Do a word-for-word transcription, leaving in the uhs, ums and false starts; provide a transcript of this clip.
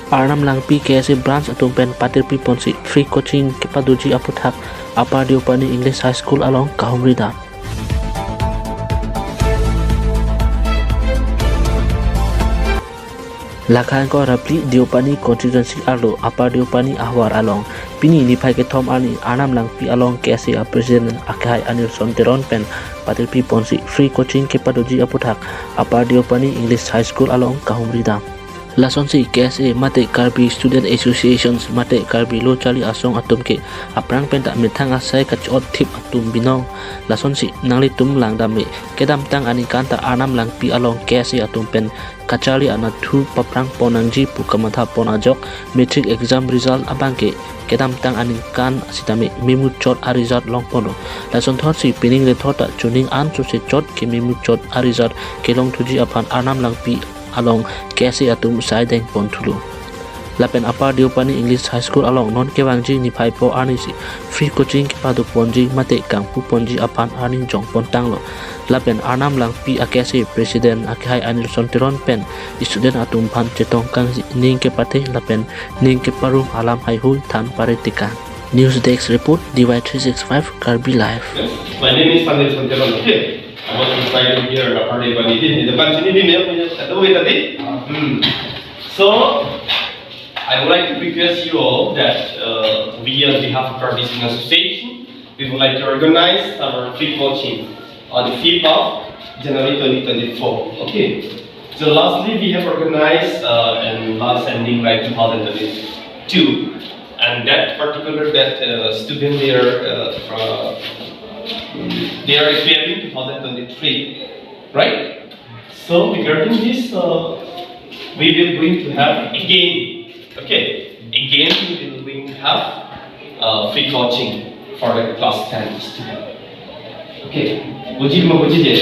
Arnam Langpi K S A branch atum pen patirpi ponsi free coaching kepadoji aputhak Upper Deopani English High School along kahumri dam. Lakha ingkoi ra phli Deopani constituency arlo Upper Deopani ahavar along pini niphai kethom arni Arnam Langpi along K S A a president akehai Anilson Teron pen patirpi ponsi free coaching kepadoji aputhak Upper Deopani English High School along kahumri dam. Lasonsi K S A mate Karbi Student Associations mate Karbi Lo Charli Asong atum ke aphrang pen ta methang asai kachot thip atum binong. Lasonsi nanglitum langdam me, kedamtang aningkan ta Arnam Langpi along K S A atum pen kacharli anatthu paphrang pon nangji pu kamatha pon ajok matric exam result abang ke kedamtang aningkan sitame memuchot a result long ponlo. Lason thotsi pining rethot ta chuning an sose chot ke memuchot a result kelong thuji aphan Arnam Langpi along K S A atum sai deng pon thulo. Lapen Upper Deopani English High School along non kevangji niphai pho arnisi free coaching kepado ponji mate kangpu ponji aphan arni jong pon tanglo. Lapen Arnam Langpi a K S A president akehai Anilson Teron pen student atum aphan chetong kangji ning kepathe lapen ning keparum alam haihui than pare tekang. News Desk Report, D Y three six five Karbi Live. Yes. My name is Anilson Teron. Okay. I was residing here in Upper Deopani. Di, di depan sini di, Mel punya satu wait tadi. Hmm. So, I would like to request you all that uh, we, on behalf of our Business Association, we would like to organize our free coaching on the fifth of January twenty twenty-four. Okay. So lastly, we have organized uh, in last ending like two thousand twenty-two, and that particular that uh, student there uh, from, they are appearing two thousand twenty-three, right? So regarding this, uh, we will going to have again, okay, again we will going to have uh, free coaching for the class ten student. Okay, বুজিল, মই বুজি দিয়ে।